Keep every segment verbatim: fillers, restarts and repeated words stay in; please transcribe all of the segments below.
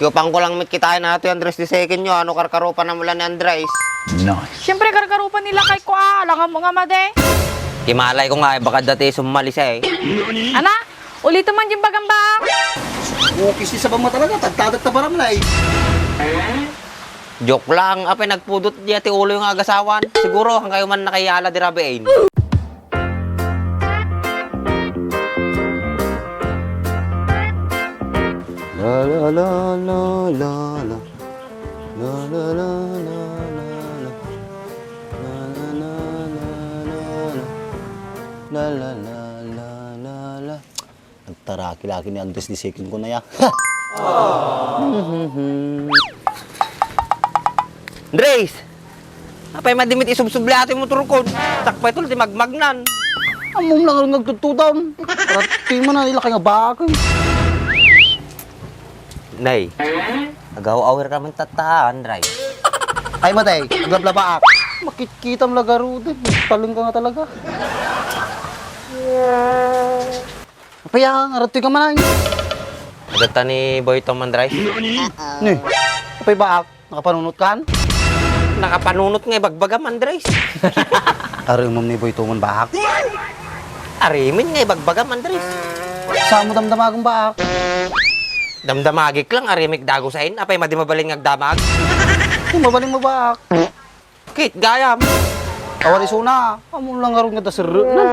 Yupangko lang met kitaen a toy Andres the second yo, ano karkarupanam la ni Andres? Nice. Siyempre, karkarupan ni lakay ko, ah. Alangan mo nga, madi. Kimalay ko nga, eh, baka dati summalis, eh. Ana, ulitem man diay bagam, baak. Ukis ti sabam nga talaga, tagtadak ta baramlay. Joke lang, apay nagpudot diay ti ulo nga agasawan. Siguro, hangkayo man nakayala di rabiin. La, la, la, la, la, la. La, la, la, la, la, la. La, la, la, la, la, la. La, la, la, la, la, la. Nagtaraki lagi ni Andres the second ko na ya. Andres! Apay, madimit isubsubli ato yung motor ko. Sakpay tol, ti magmagnan. Ammom lang rin nagtututam. Parati man na nila kaya bakit. Nay, agaw-awir ka man tatta, Andres. Ay, matay. Naglablaba ak. Makitkitam la garuden. Taleng ka nga talaga. Apay, ah, nga ratoy ka man, ay. Adatta ni Boy Tom, Andres. Ni, apay baak? Nakapanunot kan? Nakapanunot nga ibagbagam, Andres. Aremem ni Boy Tom, baak? Aremen nga ibagbagam, Andres. Saan mo damdamagan, baak? Damdamagik lang, aremik dagusain. Apay, madi mabalin nga agdamag? Ay, mabalin mo, baak? Kit gayam. Awan isuna, amo lang ngarud nga daserrek na.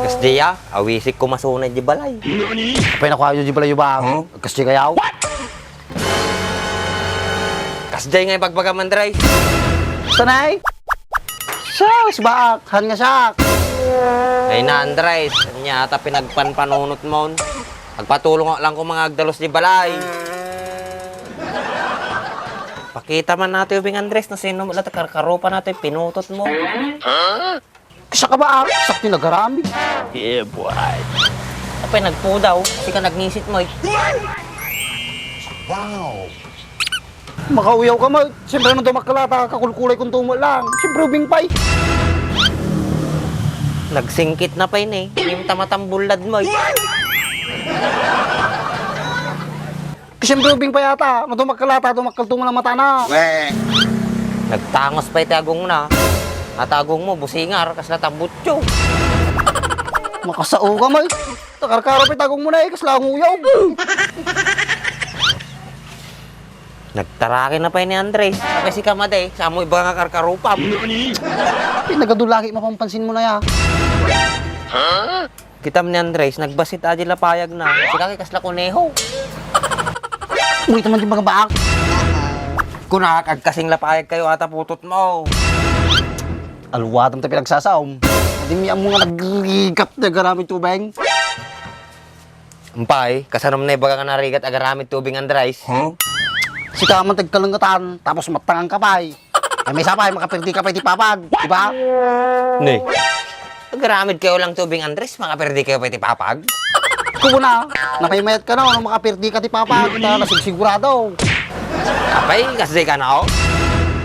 Kasdiya, awisik ko masuna di balay. Apay nakuha yo di balay yo ba? Huh? Kasdi kayaw? Kasdiay nga ibagbagam, Andres. Sanay? Sus, baak, han nga siak. Ay na, Andres, anya ata pinagpanpanunot mo. Agpatulong lang ko mga agdalos di balay. Pakita man natin, Ubing Andres, na sino mo latta karkarupa natin, pinutot mo. Siak ba, ah? Siak ti nagaramid. Yeah, boy. Apay nagpudaw, sika nagnisit mo, eh. Wow. Makauyaw ka, Mal. Siyempre, nung dumakkel ata, kakulkulay kong tumo lang. Siyempre, ubing pay. Nagsingkit na pay ni. Yung tamatambullad mo, eh. Siyempre, ubing pay ata. Nung dumakkel ata, dumakkel tumo lang matana. Weh. Nagtangos pay ti agong na. At agong mo, busingar, kasla tambutso. Makasao ka, Mal. Takarkaro pay ti agong mo na, eh. Kasla ang uyaw. Nagtaraki na pay ni Andres. Apay sika, madi, saan mo ibaga nga karkarupam? Pinagadulagi, mapampansin mo na ya. Kitam ni Andres, nagbasit adi lapayag na. Sika kay kasla kuneho. Uy, taman di mga baak. Kunak, agkasing lapayag kayo ata putot mo. Aluwatam ta pinagsasaom. Di mi amo nga nagrigap na garamit tubeng. Umpay, kasanam na ibaga nga narigat agaramid tubing, Andres? Huh? Sika man ti agkalenggetan, tapos mattangan ka pay. Ay, maysa pay, makaperdi ka pay ti papag, di ba? Ne. Agaramid kayo lang tubing, Andres, makaperdi kayo pay ti papag? Kuna, namaymayat ka na, no, makaperdi ka ti papag, ta nasigsigurado. Apay, kasdi ka na, oh?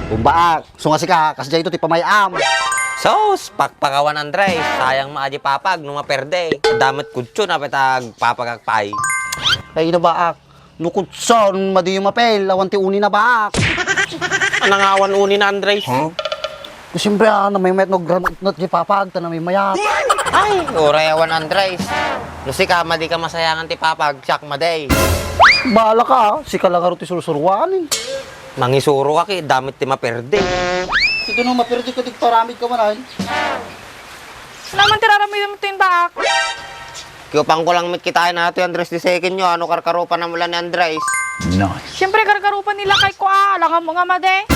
Bumbaak. So nga sika, kasdiay to ti pamayam. Sus, pakpakawan, Andres. Sayang maadi papag no maperde. Damet kutson, apay ta agpapagak pay. Ay, ina baak. No kutson, madi mapel, awan ti uni na baak. Anang awan uni na, Andres? Huh? Siyempre, ah, namaymayat no granutnot di papag, ta namaymayat. Ay, uray awan, Andres. No sika, madi ka masayangan ti papag, siak madi. Bahala ka, ah. Sika lang aro ti sursuruan, eh. Mangisuro ka, ki, damet ti maperde. Ito no maperde ka, di paramid ka man, ay. Naman ti raramidem ti indaak. Kiyupang ko lang met kitaen a toy Andres the second yo, ano karkarupan na mula ni Andres. Nice. Siyempre, karkarupan ni lakay ko, ah. Alangan mo nga, madi.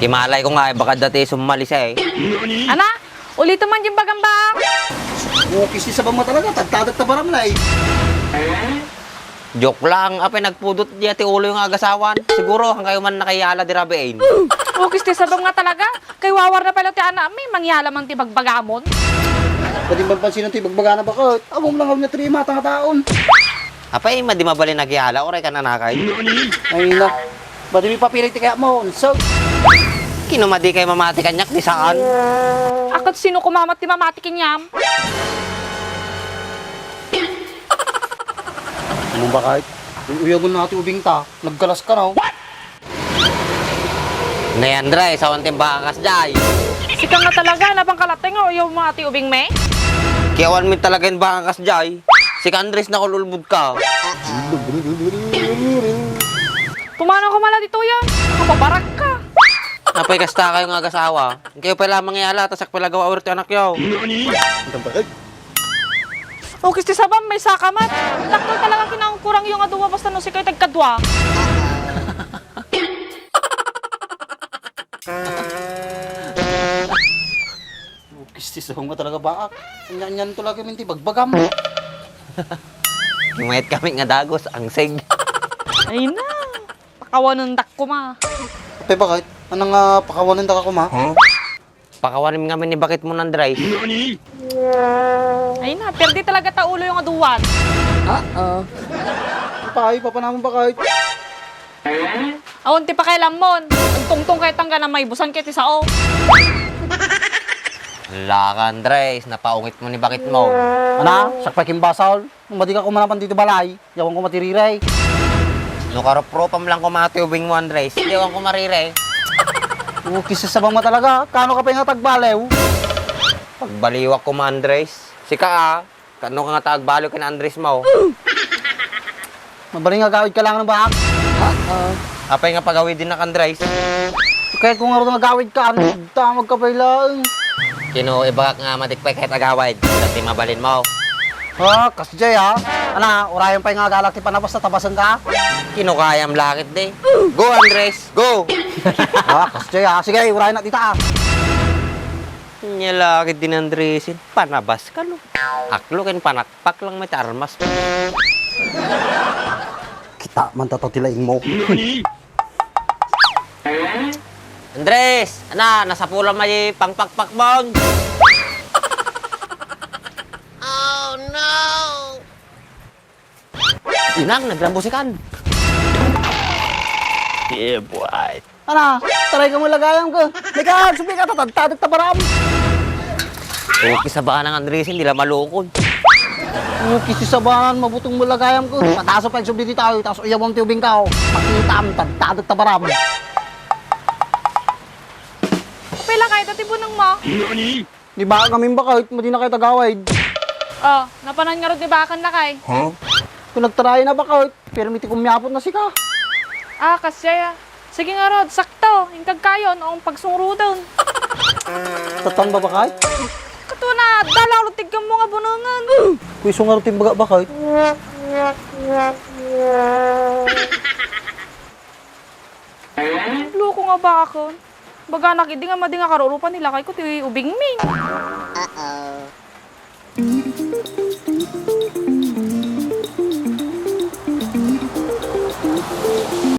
Kimalay ko nga, eh, baka dati summalis, eh. Ana, ulitem man diay bagam, baak. Ukis ti sabam nga talaga, tagtadak ta baramlay. Joke lang, apay nagpudot diay ti ulo nga agasawan. Siguro, hangkayo man nakayala di rabiin. Ukis ti sabam nga talaga. Kay wawarna pay laeng ti anakmi, mangyala man ti bagbagamon. Pwede man pansinan ti bagbagana baket. Amom lang nga trima ta nga taon. Apay, madi mabalin nagyala, uray kan anakay. Ay na. Madi mi papili ti kayat mo, unseg. Kino madi kay mamati kaniak, di saan? Akat sino kumamat ti mamati kaniam? Ano ba kahit? Uyagen na ti ubingta, naggalas ka, no? Nay Andres, awan ti baka kasjay. Sika nga talaga, napangkalatay nga uyawmo ti ubingmi? Kay awan mi talaga baka kasjay. Sika Andres, nakululbod ka. Pumanaw ka man la ditoy, a. Nakapabarak ka. Apay kasta kayo nga agasawa? Kayo pay laeng nga iala, ta siak pay la gawawer ti anakyo. Nani? Utang pa, ay. Ukis ti sabam, may saka met. Dakkel talaga kinakurkurangyo nga dua basta no sikayo ti agkadua. Ukis ti sabam nga talaga, baak. Ania-anian to lagi min ti bagbagam. Mayat kami nga dagus, angseg. Ay na, pakawanendak koma. Apay bakit? Ano nga pakawanendak koma? Pakawanem ngamin ni baketmo, Andres. Ay na, perdi talaga ta uloyo nga duwat. Ah, ah. Apay, papanamon bakit? Awan ti pakialammo. Agtungtong kay tangga na maibusan kay ti sao. Laka, Andres, napaungitmo ni baketmo. Ana, siak pay kimbasol. Madi ka koma napan ditoy balay. Yawan koma ti rire. No karuprupam lang koma ti ubingmo, Andres, yawan koma rire. Ukis ti sabam nga talaga. Kaano ka pay nga tagbaliw? Pagbaliwak koma, Andres. Sika, a. Kaano ka nga tagbaliw ken Andres mo? Mabalin nga agawid ka lang, baak? Ah, apay nga pagawidennak, Andres? Kayatko ngarud nga agawid ka, ano? Damag ka pay laeng. Kino, ibagak nga madik pay kayat agawid. Dati mabalinmo. Ah, kasjay, a. Ana, urayen pay nga agalak ti panabas ta tabasen ka. Kino kayam lakit, de. Go, Andres, go! Ah, kasjay, a. Sige, urayen na dita, a. Nia lakit din Andresin. Panabas ka, lo. Aklo ken panakpak lang met armas. Kita man tato ti laingmo. Andres, ana, nasapulam a pangpakpakmon. Oh, no! Inang, nagrambusikan. Yeah, boy. Ana, taray ka mo lagayam ka. May ka, subi ka, tatadtadek ta baram. Ukis ti sabanan, Andresin, di la malukon. Ukis ti sabanan, mabutong mo lagayam ka. Pataso pa yung subdi dito, tapos uyawam ti ubing ka, oh. Pakitam, tadtadek ta baram. Apay lakay, dati bunang mo? Di ba kami bakit? Madi na kayo tagawid. Oh, napanan ngarud ni bakan lakay. Huh? Kung nagtarayan na bakit? Pero may ti kumyapot na sika. Ah, kasya ya. Sige ngarud, sakto. Ingkag kayo, noong pagsungrudon. Tatan ba bakit? Kato na, dalaw lo tigam mo nga bunangan. Kuy sungarud ti baga bakit? Loko nga bakon. Baganak idi nga madi nga karurupan ni lakay ko ti ubing mi.